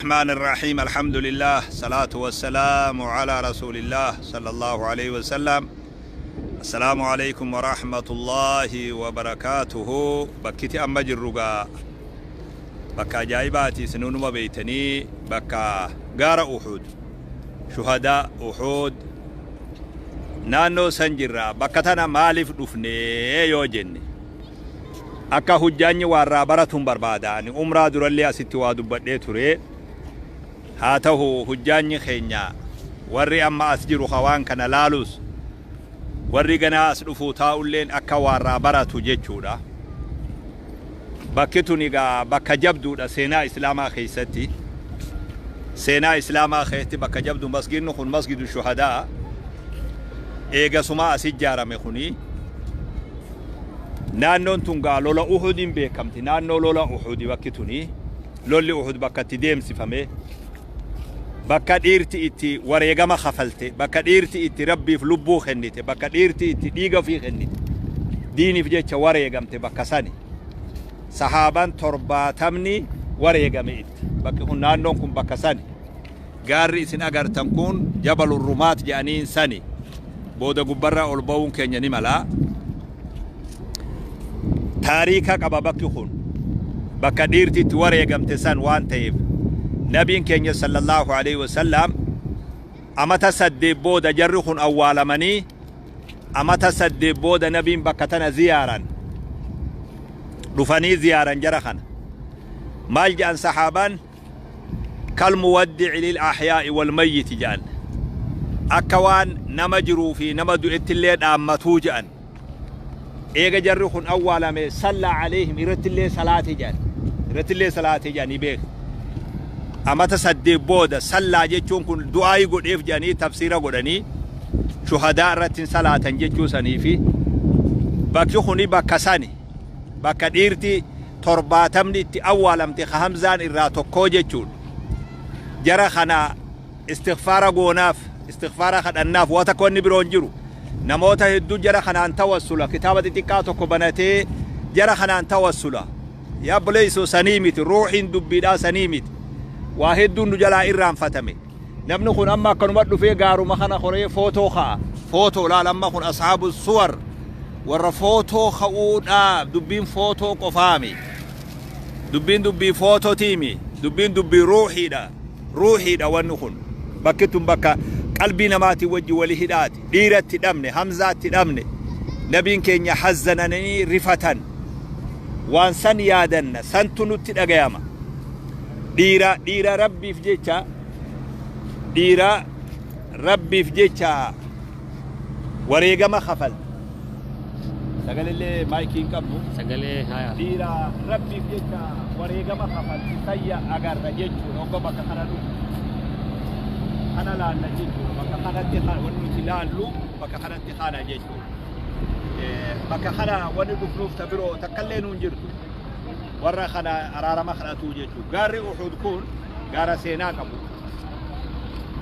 الرحمن الرحيم الحمد لله صلاة والسلام على رسول الله صلى الله عليه وسلم السلام عليكم ورحمة الله وبركاته بكتي أما جرقا بكا جايباتي سنونما بيتني بكا غار أحد شهداء أحد نانو سنجرا بكتنا مالف دفني يو جني akka hujjaanyi waarraa baratuun barbaada. Ani umraa durallee asitti waa dubbadhee ture. Haa ta'u, hujjaanyi keenya warri amma as jiru hawaan kana laalus, warri ganaa as dhufuu taa'ulleen akka waarraa baratu jechuudha. Bakki tun egaa bakka jabduudha seenaa islaamaa keessatti. Seenaa islaamaa keessatti bakka jabdu. Masgidni kun masgidu shuhadaa eegasumaa as ijaarame kuni. Naannoon tun gaa lola Uhudiin beekamti. Naannoo lola Uhudi bakki tuni. Lolli Uhud bakka itti deemsifame, bakka dhiirti itti wareegama kafalte, bakka dhiirti itti Rabbiif lubbuu kennite, bakka dhiirti itti dhiiga ofii kennite, diiniif jecha wareegamte bakka sani. Sahaabaan 70n wareegame itti. Bakki kun, naannoon kun bakka sani. Gaarri isin agartan kun Jabalu Rumaat jedhaniin sani. Booda gubbarraa ol ba'uun keenya ni malaa. Taariika qaba bakki kun. Bakka dhiirti itti wareegamte san waan ta'eef, nabiin keenya sallallahu alaihi wasallam amata 8 booda jarri kun awwaalamanii, amata 8 booda nabiin bakka tana ziyaaran dhufanii ziyaaran jara kana. Maal jedhan sahaabaan? كالمودع للأحياء والميت jedhan. Akka waan nama jiruu fi nama du'etti illee dhaammatuu jedhan. Eega jarri kun awwaalame صلى عليهم, irratti illee salaate jedhan. Irratti illee salaate jedhanii beek. Amata 8 booda صلى jechuun kun du'aayii godheef jedhanii tafsiira godhanii, shuhadaa irratti salaatan jechuu sanii fi bakki kuni bakka sani, bakka dhiirti 70n itti awwaalamte, ka Hamzaan irraa tokkoo jechuudha. Jara kana istigfaara goonaaf, istigfaara kadhannaaf. Waa takka wanni biroo hin jiru. Namoota hedduu jara kanaan tawassula, kitaaba xixiqqaa tokko banatee jara kanaan tawassula. Yaa obboleessoo, sanii miti ruuxiin dubbiidhaa, sanii miti. Waa hedduun nu jalaa irraanfatame. Namni kun amma akkanuma dhufee gaaruma kana koree footoo ka'a. Footoo laal. Amma kun أصحاب الصور, warra footoo ka'uudhaa. Dubbiin footoo qofaami. Dubbiin dubbii foototiimi. Dubbiin dubbii ruuxiidha. Ruuxiidha wanni kun. Bakki tun bakka qalbii namaatiin wajji wali hidhaati. Dhiiratti dhabne, Hamzaatti dhabne. Nabiin keenya hazzananii rifatan. Waan san yaadanna, santu nutti dhagayama. Dhiira, dhiira Rabbiif jecha, dhiira Rabbiif jecha wareegama kafal. Sagalillee maayikii hin qabnu. Sagalee haya. Dhiira Rabbiif jecha wareegama kafalti sayya agarra jechuudha. Hogga bakka kana dhufu kana laalla jechuudha. Bakka kanatti wanni nuti laallu bakka kanatti kana jechuudha. Bakka kana wanni dhufnuuf ta biroo takkallee nuun jirtu. Warra kana araarama kadhatu jechuudha. Gaarri Uhud kun gaara seenaa qabu.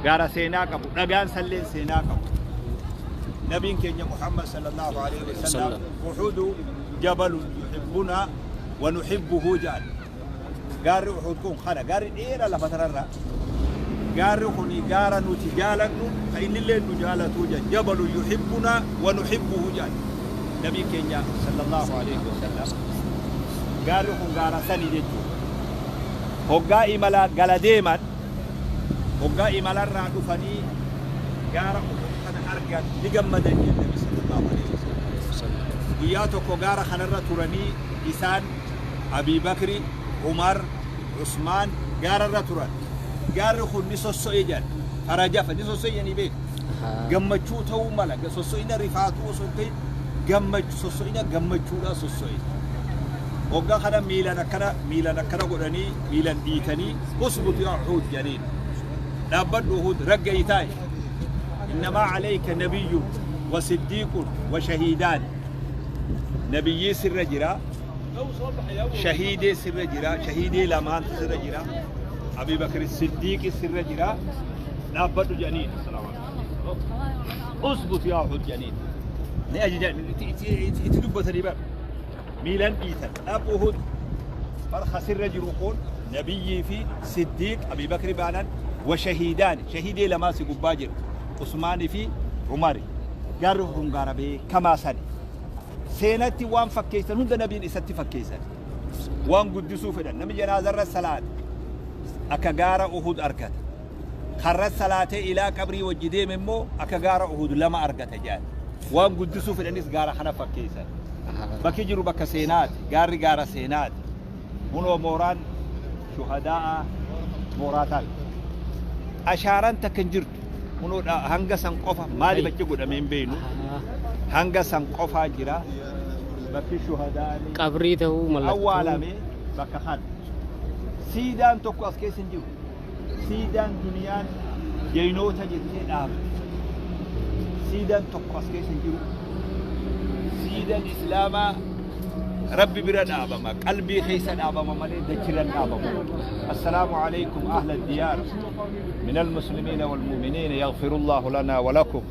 Gaara seenaa qabu. Dhagaan salleen seenaa qabu. Nabiin keenya Muhammad sallallahu alaihi wasallam "أحد جبل يحبنا ونحبه" jedhan. Gaarri Uhud kun kana gaarri dheeraa lafa tanarra. Gaarri kun gaara nuti jaalannu, ka innillee nu jaalatu jedhan. "جبل يحبنا ونحبه" jedhan nabiin keenya sallallahu alaihi wasallam. Gaarri kun gaara sani jechuudha. Hoggaa imala gala deeman, hoggaa imalarraa dhufanii gaara Uhud kana argan, ni gammadan jedhan nabi sallallahu alaihi wasallam. Guyyaa tokko gaara kanarra turanii isaan Abii Bakri, Umar, Usmaan gaararra turan. Gaarri kun ni sosso'e jedhan. فرجف, ni sosso'e jedhanii beeku. Gammachuu ta'uu mala. Sosso'ina rifaatuu osoo hin ta'in gammachuu, sosso'ina gammachuudhaa sosso'e. Hoggaa kana miilan akkana, miilan akkana godhanii, miilan dhiitanii, "اثبت يا أحد" jedhaniin. Dhaabbadhu Uhud, ragga'i, taa'i. إنما عليك نبي وصديق وشهيدان. Nabiyyii sirra jira, shahiidee sirra jira, shahiidee lamaantu sirra jira, Abi Bakr Siddiiqi sirra jira, dhaabbadhu jedhaniin. "اثبت يا أحد" jedhaniin. Ni ajajan, itti dubbatanii bar, miilan dhiitan, dhaab Uhud, barka sirra jiru kun. Nabiyyii fi Siddiiq Abii Bakri baanan wa shahiidaani shahiidee lamaa si gubbaa jira Usmaanii fi Umari. Gaarri kun gaara beekamaa sani. Seenatti waan fakkeessan hunda nabiin isatti fakkeessan. Waan guddisuu fedhan namni janaazarra salaate akka gaara Uhud argata. Karra salaatee ilaa qabrii wajji deeme immoo akka gaara Uhud lama argata jedhan. Waan guddisuu fedhanis gaara kana fakkeessan. Bakki jiru bakka seenaati. Gaarri gaara seenaati. Kunoo mooraan shuhadaa'a mooraa taate. Ashaaraan takka hin jirtu. Kunoo hanga san qofa maaliif achi godhamee hin beeknu. Hanga san qofaa jira. Bakki shuhadaa'anii Qabrii ta'uu mallattoo. Awwaalame bakka kana. Siidaan tokko as keessa hin jiru. Siidaan duniyaan jeynoota jettee dhaabde. Siidaan tokko as keessa hin jiru. Siidaan Islaamaa Rabbi bira dhaabama, qalbii keessa dhaabama malee dachirran dhaabamu. Assalaamu alaikum ahla diyaar min almuslimiina walmu'miniina yaghfirullahu lana wa lakum.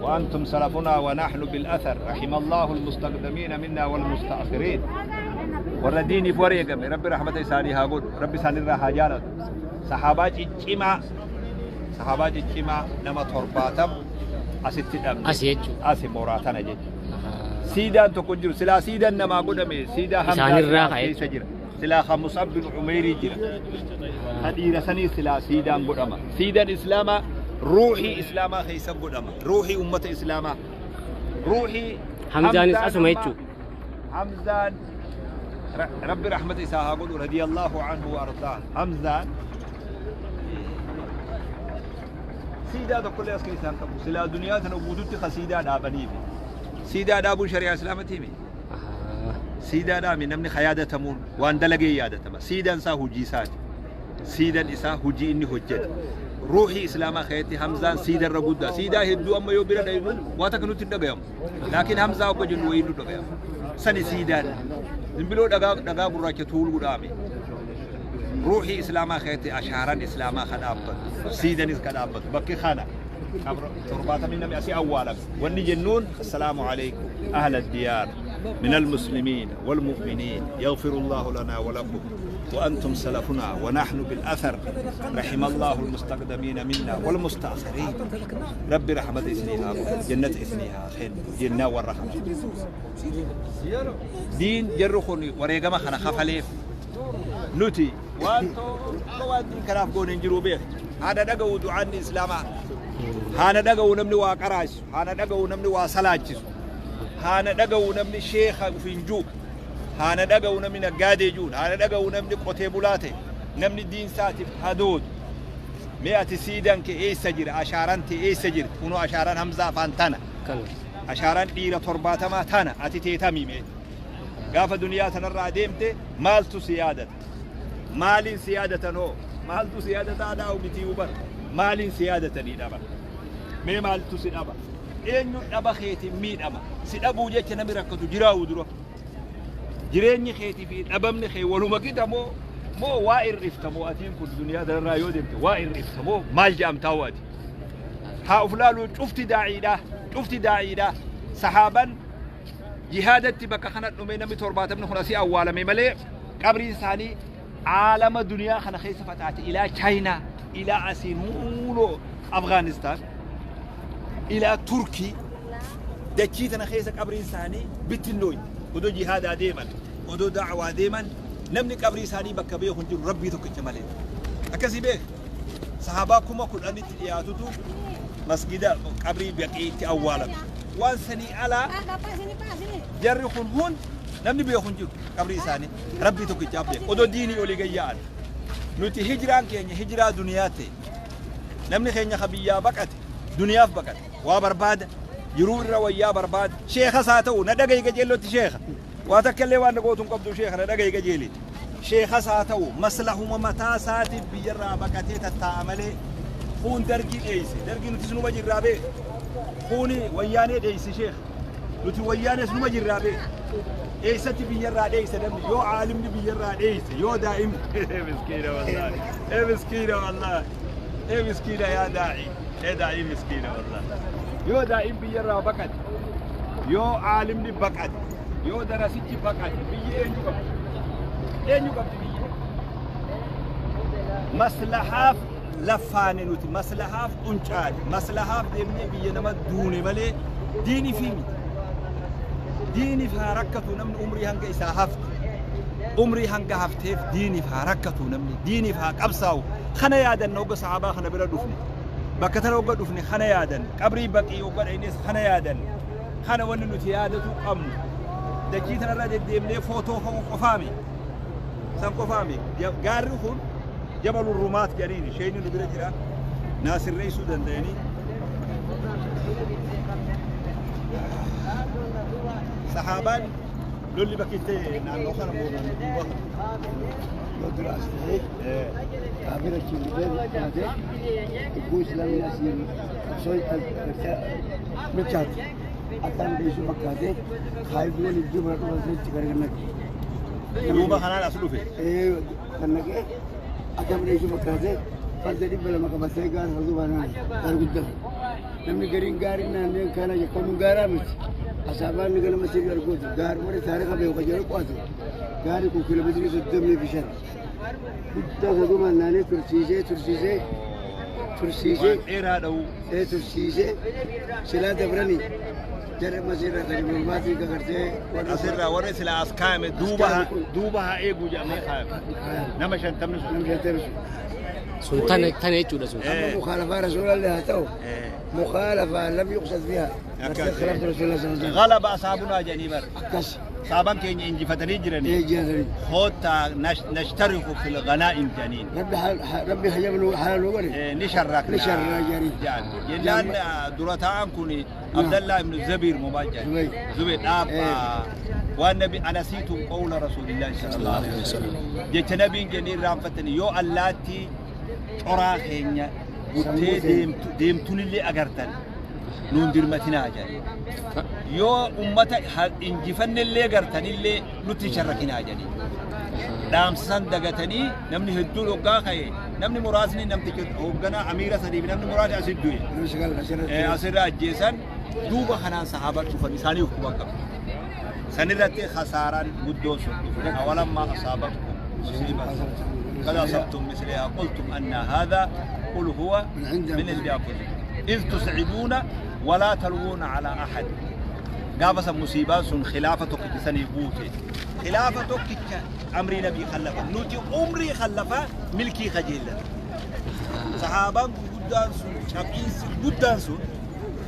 وأنتم سلفنا ونحن بالأثر رحم الله المستقدمين منا والمستأخرين warra diiniif wareegame rabbi rahmata isaanii haa godhu rabbi isaanirraa haa jaalatu sahaabaa ciccimaa sahaabaa ciccimaa nama 70 asitti dhabne Asi jechuudha. Asi mooraa tana jechuudha. Siidaan tokko hin jiru silaa siidaan namaa godhame siidaa hamzaa Isaanirraa silaa ka'e keessa jira silaa kan Mus'ab bin Umeyrii jira ka dhiira sanii silaa siidaan godhama siidaan islaamaa ruuhii islaamaa keessa godhama ruuhii ummata islaamaa ruuhii Hamzaanis Hamzaan asuma amma jechuudha. Hamzaan rabbi rahmata isaa haa godhu radiyallahu anhu wa ardaa Hamzaan siidaa tokkollee as keessaa hin qabu silaa duniyaa tana guututti ka siidaa dhaabaniifi siidaa dhaabuun shari'aa islaamatii mi siidaa dhaami namni ka yaadatamuun waan dalagee yaadatama siidaan isaa hujii isaati siidan isaa hujii inni hojjete ruuhii islaamaa keessatti Hamzaan siidarra guddaa siidaa hedduu amma yoo bira dhaynu waa takka nutti hin dhagayamu laakiin Hamzaa akka jennu wayii nu dhagayamu sani siidaan zimbiloo dhagaa dhagaa gurraacha tuuluu dhaame ruuhii islaamaa keessatti ashaaraan islaamaa ka dhaabbatu siidanis ka dhaabbatu bakki kana torbaatamii namni asii awwaalame wanni jennuun assalaamu alaikum ahla diyaar من المسلمين والمؤمنين يغفر الله لنا ولكم وأنتم سلفنا ونحن بالأثر رحم الله المستقدمين منا والمستأخرين ربي رحمة إثنيها جنة إثنيها خير جنة والرحمة دين جرخوني وريقما خنا خفليف نتي وانتو waan diin kanaaf goone hin jiru beek haana dhaga'u du'aanni islaamaa haana dhaga'u namni waa qaraachisu haana dhaga'u namni waa salaachisu haana dhaga'u namni sheekha ufiin juu haana dhaga'u namni naggaadee juun haana dhaga'u namni qotee bulaa ta'e namni diinsaatiif hadoodu mee ati siidan kee eessa jira ashaaraan tee eessa jirti kunoo ashaaraan Hamzaa afaan tana ashaaraan dhiira 70 tana ati teetamii mee gaafa duniyaa tanarraa deemte maaltu si yaadata maaliin si yaadatan hoo maaltu si yaadataa dhaa'u mitii hubar maaliin si yaadatanii dhaba mee maaltu si dhaba eenyu dhaba keetiin miidhama si dhabuu jecha namni rakkatu jiraa'u dura jireenyi keetii fi dhabamni kee waluma qixa moo moo waa irrifta moo atiin kun duniyaa tanarraa yoo deemte waa irrifta moo maal je'amtaa hoo ati haa uf laaluu cufti daa'iidha cufti daa'iidha sahaaban jihaadatti bakka kana dhumee namni 70 kun asii awwaalame malee qabriin isaanii caalama duniyaa kana keessa facaate ilaa Chaayinaa ilaa asiin huuloo Afgaanistaan ilaa Turkii dachii tana keessa qabriin isaanii bittinnooyi odoo jihaadaa deeman odoo da'waa deeman namni qabrii isaanii bakka beeku hin jiru rabbii tokkicha malee akkasii beek sahaabaa 10,000tti dhiyaatutu masgida qabrii baqiitti awwaalame waan sanii alaa jarri kun hundi namni beeku hin jiru qabrii isaanii rabbii tokkichaaf beeku odoo diinii olii gayya'an nuti hijiraan keenya hijiraa duniyaa ta'e namni keenya ka biyyaa baqate duniyaaf baqate waa barbaada jiruu irra wayyaa barbaada sheekas haa ta'u na dhagayi qajeellotti sheeka waa takka illee waan na gootu hin qabdu sheeka na dhagayi qajeeliti sheekas haa ta'u maslahuma mataa isaatiif biyyarraa baqatee tattaa'a malee kuun dargii dheeyse dargii nutis numa jirraa beek kuuni wayyaanee dheeyse sheeka nuti wayyaanees numa jirraa beek eessatti biyyarraa dheeyse namni yoo aalimni biyyarraa dheeyse yoo daa'imni miskiina wallaahi ee miskiina wallaahi ee miskiina yaa daa'i ee daa'ii miskiina wallaahi yoo daa'im biyyarraa baqate yoo aalimni baqate yoo darasichi baqate biyyi eenyu qabdi eenyu qabdi biyyi Maslahaaf laffaane nuti maslahaaf quncaane maslahaaf deemnee biyya nama duune malee diinii fi miti. Diiniif haa rakkatu namni umrii hanga isaa hafte. Umrii hanga hafteef diiniif haa rakkatu namni diiniif haa qabsaa'u. Kana yaadanna hogga sahaabaa kana bira dhufne. Bakka tana hogga dhufne kana yaadanna. Qabrii baqii hogga dhaynes kana yaadanna. Kana wanni nuti yaadatu qabnu. Dachii tanarra deddeemnee footoo ka'uu qofaami. San qofaami. Gaarri kun Jabalu Rumaat jedhaniini isheen nu bira jira. Naa sirreessuu danda'anii. Sahaabaan lolli bakki itti naannoo kana moo naannoo duuba kana? Yoo dura as ta'ee kaafira achiin dhufee taatee hibbuu islaamni asiin qabsoo michaatu akkaan geessu fakkaatee kaayyoo iddoo bira dhufan sanitti gargar naqe. Duuba kanaan as dhufe. Kan naqee akka midheessu fakkaatee farda 200 qabatee gaara farduu baanaan gaara guddaa. Namni gariin gaariin naanneen kana yakkamuun gaaraa miti. Asaabaan ni ganama sirrii arguuti. Gaar warri taarika beeku kan jedhu qo'atu. Gaarri kun kiiloomeetirii 35. Guddaa sadumaan naannee tursiisee tursiisee tursiisee Waan dheeraa dha'uu. ee tursiisee silaa dabranii jara masiirra kan mormaatii gagartee warra Asirraa warri silaa as kaa'ame duuba haa eeguu jedhamee kaa'ame. Nama 50 sun. Nama 50 sun. Sun tana jechuudha sun. Amma mukaalafaa rasuulallee haa ta'u. Mukaalafaa lam yuqsad biha. Akkas. Khilaaftu rasuulillah sallallahu alaihi wasallam. Ghalaba asaabunaa jedhanii bara. Akkas. Saabaan keenya injifatanii jiranii. Ee jiratanii. Koottaa nashtariku fil ghanaa'im jedhaniin. Rabbi hayyama halal nu godhe. Ni sharrakna. Ni sharraa jedhanii. Jedhan. Jennaan dura taa'aan kun Abdallah ibn Zabiir moo maal jedhan? Zubayr. Zubayr dhaabba. Waan nabi anasiitum qawla rasuulillahi sallallahu alaihi wasallam. Jecha nabiin jennee irraanfattanii yoo allaattii coraa keenya guttee deemtunillee agartan nuun dirmatinaa jedhan. Yoo ummata injifannellee gartanillee nutti sharrakinaa jedhanii. Dhaamsa san dagatanii namni hedduun hoggaa ka'e namni muraasni namticha hoogganaa amiira sadiif namni muraasni asit du'e. Nama 9 asirratti. Asirra ajjeesan duuba kanaan sahaabaan dhufan isaanii of quban qabu. Sanirratti khasaaraan guddoon sun dhufe. Awalammaa asaabatkum musiibatun qad asabtum mislihaa qultum anna haadha qul huwa من عند min indi anfusikum. Iz tusciduuna walaa talwuuna alaa ahad. Gaafa san musiibaan sun khilaafa tokkicha saniif buute. Khilaafa tokkicha amrii nabii khallafa. Nuti umrii khallafa milkii kajeellan. Sahaabaan guguddaan sun caphiinsi guddaan sun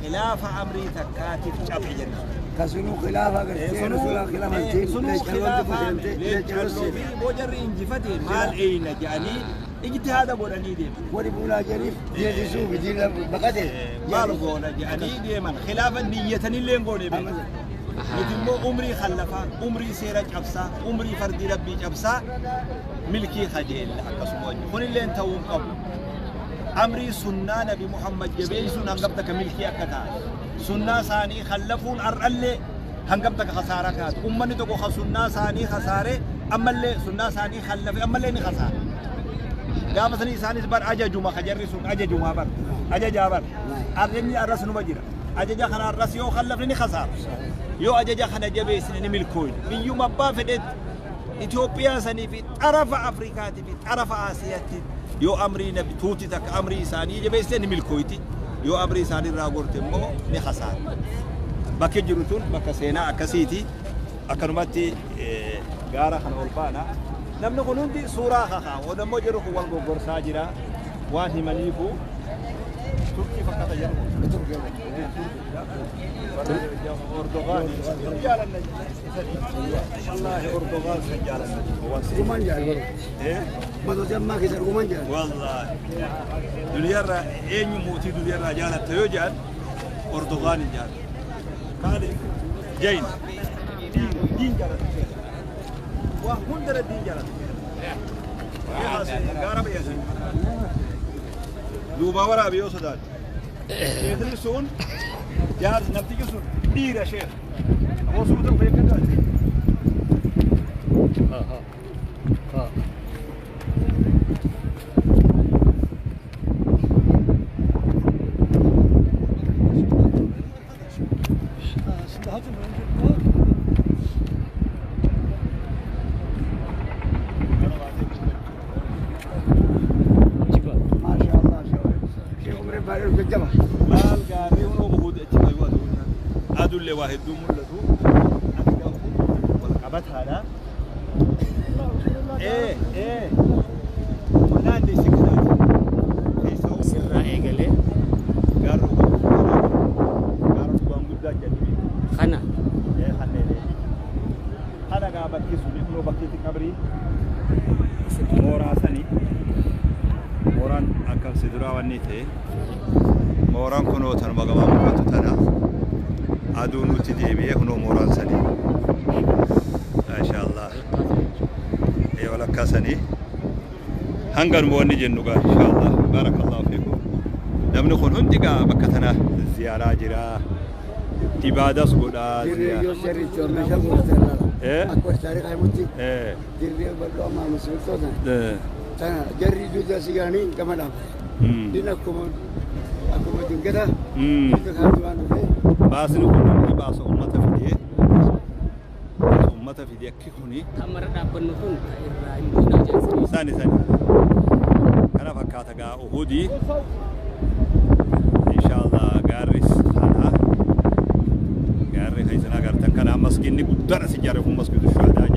khilaafa amrii takkaatiif caphe jenna. Kasunuu khilaafa agartee rasuulaa khilaafa Sunuu khilaafa leencalloo fi boojarri injifate maal eeyna jedhanii ijtihaada godhanii deeman. Warri buulaa jedhaniif deebisuu fi diina baqate. Maal goona jedhanii deeman. Khilaafa niyyatanillee hin goone beeku. Nuti immoo umrii khallafaa, umrii seera cabsaa, umrii fardii rabbii cabsaa milkii kajeella akkasuma wajji. Kunillee ta'uu hin qabu. Amrii sunnaa Nabi Muhammad jabeessuun hangam takka milkii akka taate. Sunnaa isaanii khallafuun har'allee hangam takka khasaaraa kaatu. Ummanni tokko ka sunnaa isaanii khasaare ammallee sunnaa isaanii khallafe ammallee ni khasaara. Gaafa sanii isaanis bar ajajuma ka jarri sun ajajumaa bar. Ajajaa bar. Arrinni arras numa jira. Ajaja kana arras yoo khallafne ni khasaara. Yoo ajaja kana jabeessine ni milkooyne. Biyyuma abbaa fedhetti Itoophiyaa sanii fi xarafa Afrikaatii fi xarafa Asiyaatti yoo amrii nabi tuuti takka amrii isaanii jabeessite ni milkooyti. Yoo amrii isaanii irraa gorte immoo ni khasaara. Bakki jiru tun bakka seenaa akkasiiti. Akkanumatti gaara kana ol baana. Namni kun hundi suuraa kakaa. Odammoo jiru kun wal goggorsaa jira. Waan himaniifu Turkii fakkaata jedhu. Erdogan jaalanna wallahi Erdogan san jaalanna. Dhugumaan jaalladhu. Matoota ammaa keessa dhugumaan jaalladhu. Wallahi duniyaarraa eenyu mootii duniyaarraa jaalatta yoo jedhan Erdogan hin jaalladhu. Maaliif? Jain diin jaalatu. Waa hundara diin jaalatu. Gaara bayyasi. Duuba waraabe yoo sodaatu. Sheekni sun jaarsi namtichi sun dhiira sheekh. Aboo suuta of eeggadhaa. Baay'ee jajjaba. Laal gaarri hunoo Uhud achi fayyuu aduu adullee waa hedduu mul'atu. Ati gaa Uhud wal qabataadha. Ee ee manaan deesse kanaati. Keessa Uhud Sirraa eegalee gaarri Uhud gaara dhugaan guddaa jedhanii. Kana. Ee kanneen. Kana gaa bakki suni kunoo bakkeetti qabrii mooraa sanii. Mooraan akkam si duraa wanni ta'e mooraan kunoo tanuma gabaa mul'atu tana aduu nutti deebi'ee kunoo mooraan sanii maashaallah ee walakkaa sanii hanganuma wanni jennu gaa inshaallah. Baarakallahu fiikum. Namni kun hundi gaa bakka tana ziyaaraa jira, ibaadas godhaa. Dirree yoo sirriitti meeshaa gurgurtaa ilaala. Eh? Akka taarikaa himutti ee dirree bal'oo ammaa musliimtoota ee tana jarri duudaa si gaanii gama dhaabbate. Din akkuma dingata duuda kaan duraan dhufee. Baasni kun hundi baasa ummata fidee, baasa ummata fidee akki kuni. Kan mara dhaabbannu kun kan irraa hin buunaa jedhan. Sani kana fakkaata gaa Uhudii inshallah. Gaarris kana gaarri kan isin agartan kana masginni guddaan as ijaare kun Masjidu Shuhadaa.